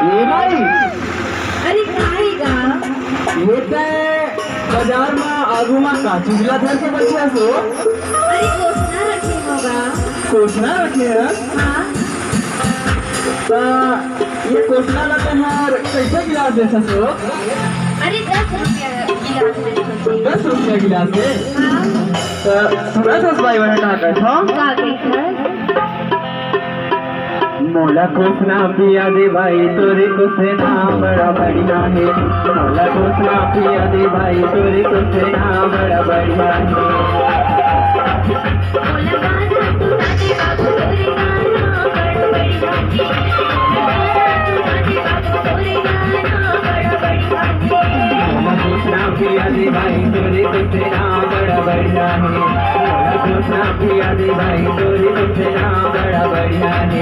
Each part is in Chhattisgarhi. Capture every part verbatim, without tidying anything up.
ए भाई, अरे काहे गा? ये तै बाजार म आगू म का चीज ला धर के बइठे हस ओ? अरे कोसना रखे हों गा। कोसना रखे हस? हाँ। त ये कोसना ला तैं हर कइसे गिलास देथस ओ? अरे दस रुपया गिलास में देथों। दस रुपया गिलास में? हाँ। त सुनत हस बाई, मैं का कहिथों? का कहिथस? मोला कोसना पिया दे भाई, तोरे कोसना बड़ा बढ़िया हे। मोला कोसना पिया दे भाई, तोरे कोसना बड़ा बढ़िया हे। मोला कोसना पिया दे भाई, तोरे कोसना बड़ा बढ़िया हे। मोला कोसना पिया दे भाई, तोरे कोसना बड़ा बढ़िया हे।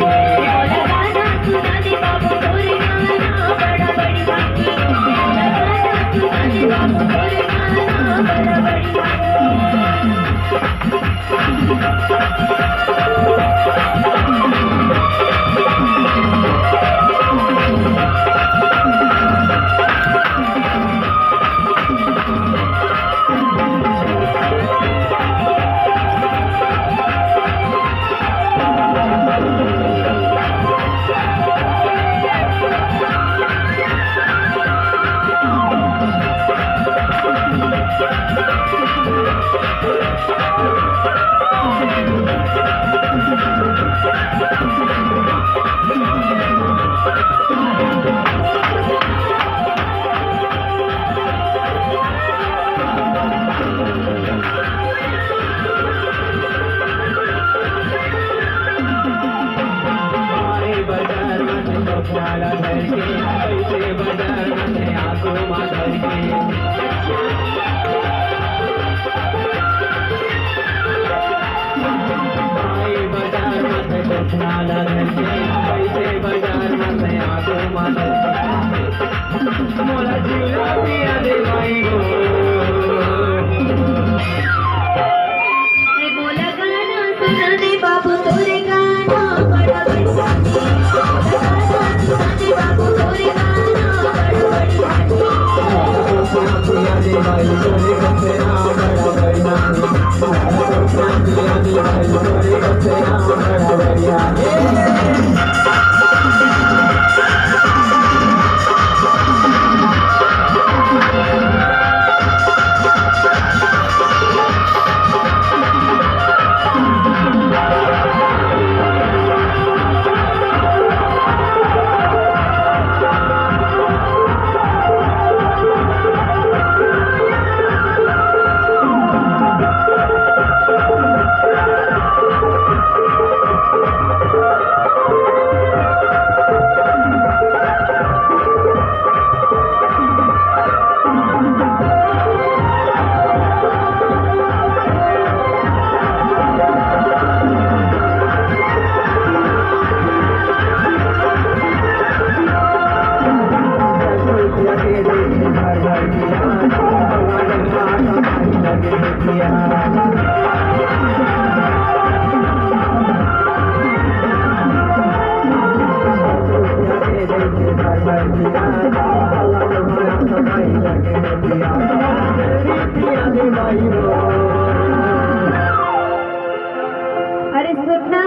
अरे सुन ना।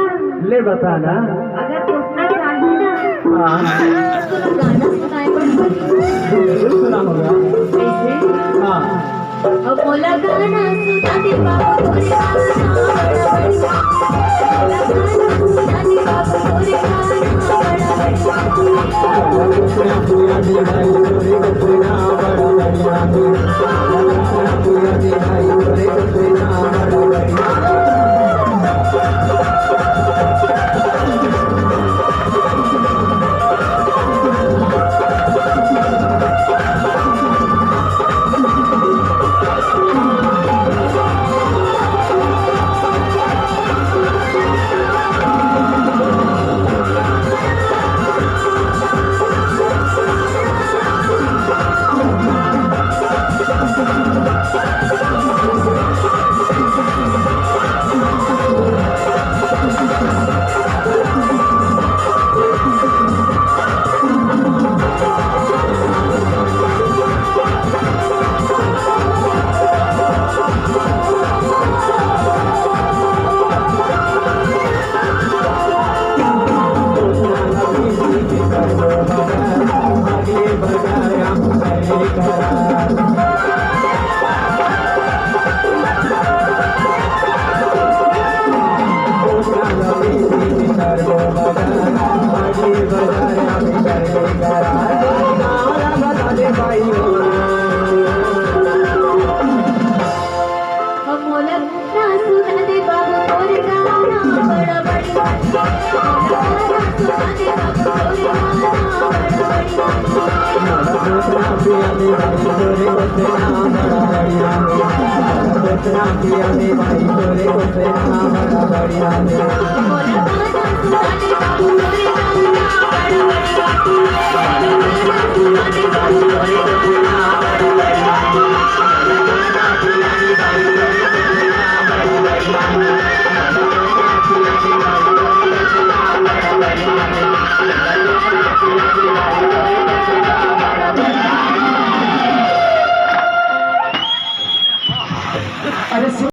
ले बता ना। अगर कोसना चाही ना, हाँ। तो तोला गाना सुनाए बर पड़ही। बिल्कुल सुनाहूँ गा। कैसे? हाँ। अब मोला गाना सुना दे बाबू तोरे गाना बड़ा बढ़िया। मोला गाना सुना दे बाबू तोरे गाना बड़ा बढ़िया। मोला गाना सुना दे बाबू, तोर गाना बड़ा बढ़िया। मोला गाना सुना दे बाबू, तोर गाना बड़ा बढ़िया। मोला गाना सुना दे बाबू, तोर गाना बड़ा बढ़िया।